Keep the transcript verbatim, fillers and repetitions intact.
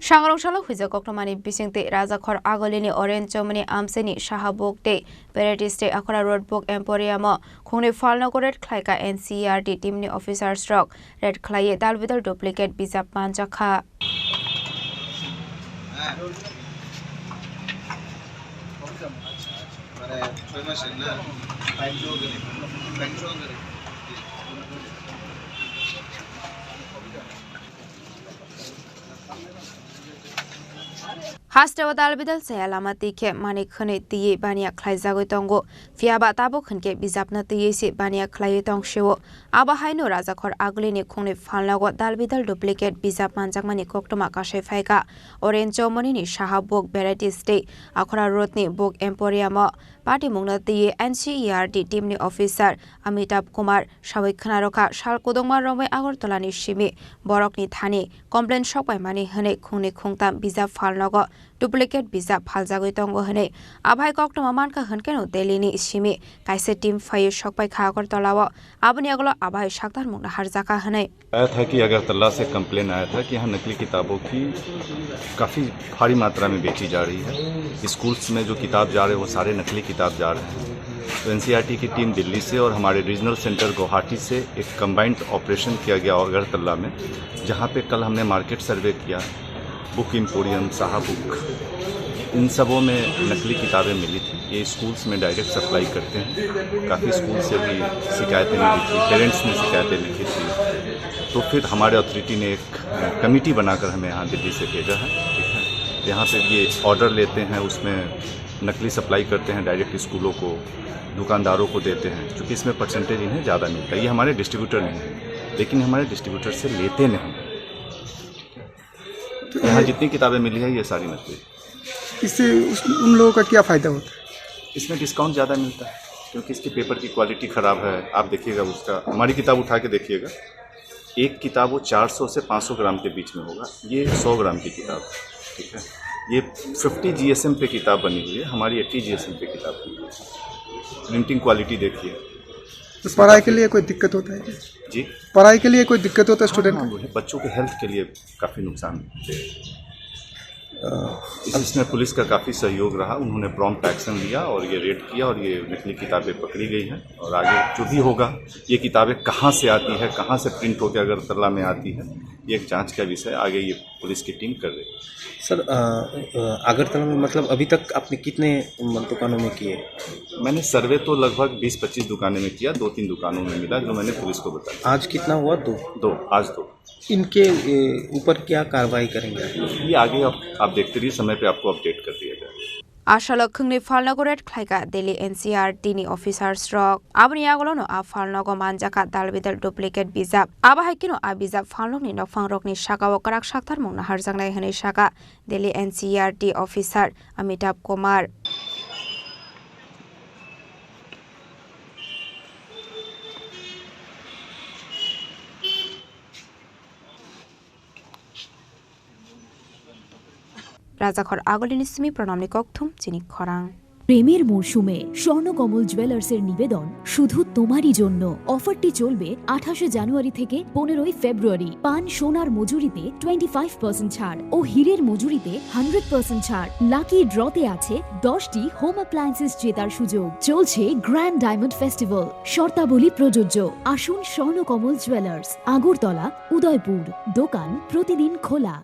Sangrong salo huijak koktwmani bisingtwi Rajakhor Agulini Orange Chomoni amchaini Saha Book tei Varieties tei Akhora Road Book Emporium o khungni phalnogo raid khlaika N C E R T team ni officers rok. Raid khlaiwi dal bidal duplicate bijap manjakha. Hasteo dal bidal chaya lama twi khe manik hwnwi twiwi baniya khlaijagwi tongo. Phiya ba tabuk hwn khe bijapno twiwi se baniya khlaiwi tong sio. Abo haino Rajakhor Agulini khungni phalnogo dal bidal duplicate bijap manjakmani koktwma kasai phaikha. Orange Chomoni ni Saha Book Varieties tei Akhora Road ni Book Emporium o patimungno twiwi N C E R T team ni officer Amitabh Kumar sawi khwnarokha sal kudungma romwi Agartala ni simi borokni thani complaint sokpaimani hwnwi khungni khungtam bijap phalnogo duplicate bijap phaljagwi tongo hwnwi. Abohai koktwma mankha hwnkhe no Delhi ni simi kaisa team phaiwi sokpaikha Agartala o. Aboni yagulo abohai saktarmung naharjakha hwnwi. आया था कि अगरतला से कंप्लेन आया था कि यहाँ नकली किताबों की काफ़ी भारी मात्रा में बेची जा रही है। स्कूल्स में जो किताब जा रहे हैं, वो सारे नकली किताब जा रहे हैं। तो एनसीईआरटी की टीम दिल्ली से और हमारे रीजनल सेंटर गुवाहाटी से एक कंबाइंड ऑपरेशन किया गया अगरतला में, जहाँ पे कल हमने मार्केट सर्वे किया, बुक एम्पोरियम, साहा बुक, इन सबों में नकली किताबें मिली थी। ये स्कूल्स में डायरेक्ट सप्लाई करते हैं। काफ़ी स्कूल से भी शिकायतें मिली थी, पेरेंट्स ने शिकायतें लिखी थी। तो फिर हमारे अथॉरिटी ने एक, अ, कमेटी बनाकर हमें यहाँ दिल्ली से भेजा है, ठीक है। यहाँ पे ये ऑर्डर लेते हैं, उसमें नकली सप्लाई करते हैं, डायरेक्ट स्कूलों को, दुकानदारों को देते हैं, क्योंकि इसमें परसेंटेज इन्हें ज़्यादा मिलता है। ये हमारे डिस्ट्रीब्यूटर नहीं है, लेकिन हमारे डिस्ट्रीब्यूटर से लेते नहीं। तो यहाँ ये जितनी किताबें मिली है, ये सारी नकली। इससे उस, उन लोगों का क्या फ़ायदा होता है? इसमें डिस्काउंट ज़्यादा मिलता है, क्योंकि इसके पेपर की क्वालिटी ख़राब है। आप देखिएगा, उसका, हमारी किताब उठा के देखिएगा, एक किताब वो चार सौ से पाँच सौ ग्राम के बीच में होगा, ये सौ ग्राम की किताब है, ठीक है। ये फिफ्टी जीएसएम पे किताब बनी हुई है, हमारी एटी जीएसएम पे किताब बनी हुई है। प्रिंटिंग क्वालिटी देखिए। तो पढ़ाई के लिए कोई दिक्कत होता है क्या? जी? पढ़ाई के लिए कोई दिक्कत होता है स्टूडेंट हाँ, को? वो है, बच्चों के हेल्थ के लिए काफ़ी नुकसान। अ, इसमें पुलिस का काफ़ी सहयोग रहा, उन्होंने प्रॉम्प्ट एक्शन लिया और ये रेड किया और ये नकली किताबें पकड़ी गई हैं। और आगे जो भी होगा, ये किताबें कहाँ से आती है, कहाँ से प्रिंट होकर अगरतला में आती है, ये एक जांच का विषय, आगे ये पुलिस की टीम कर रही है। सर, अ, अ, अगरतला में, मतलब, अभी तक आपने कितने, मतलब, दुकानों में किए? मैंने सर्वे तो लगभग बीस पच्चीस दुकानें में किया, दो तीन दुकानों में मिला, जो मैंने पुलिस को बताया। आज कितना हुआ? दो। दो, आज दो। इनके, ए, ऊपर क्या कार्रवाई करेंगे? ये आगे आप, आप देखते रहिए, समय पे आपको अपडेट कर दिया जाएगा। Asalo khwngni phalnogo raid khlaikha Delhi N C E R T ni officers rok. Aboni yagulono a phalnogo manjakha dal bidal duplicate bijap. Abo hai kheno a bijap phalnokni nokphang rokni sakao kwrak saktarmung naharjaknai hwnwi sakha Delhi N C E R T officer Amitabh Kumar. রাজাখর আগলিনী সিমি প্রণামনি ককথুম চিনি খরাং। প্রেমের মরশুমে স্বর্ণকমল জুয়েলার্সের নিবেদন শুধু তোমারই জন্য। অফারটি চলবে আঠাশে জানুয়ারি থেকে পনেরোই ফেব্রুয়ারি। পান সোনার মজুরিতে টোয়েন্টি ফাইভ পার্সেন্ট ছাড় ও হীরের মজুরিতে হান্ড্রেড পার্সেন্ট ছাড়। লাকি ড্রতে আছে দশটি হোম অ্যাপ্লায়েন্সেস জেতার সুযোগ। চলছে গ্র্যান্ড ডায়মন্ড ফেস্টিভ্যাল, শর্তাবলী প্রযোজ্য। আসুন স্বর্ণকমল জুয়েলার্স, আগরতলা, উদয়পুর। দোকান প্রতিদিন খোলা।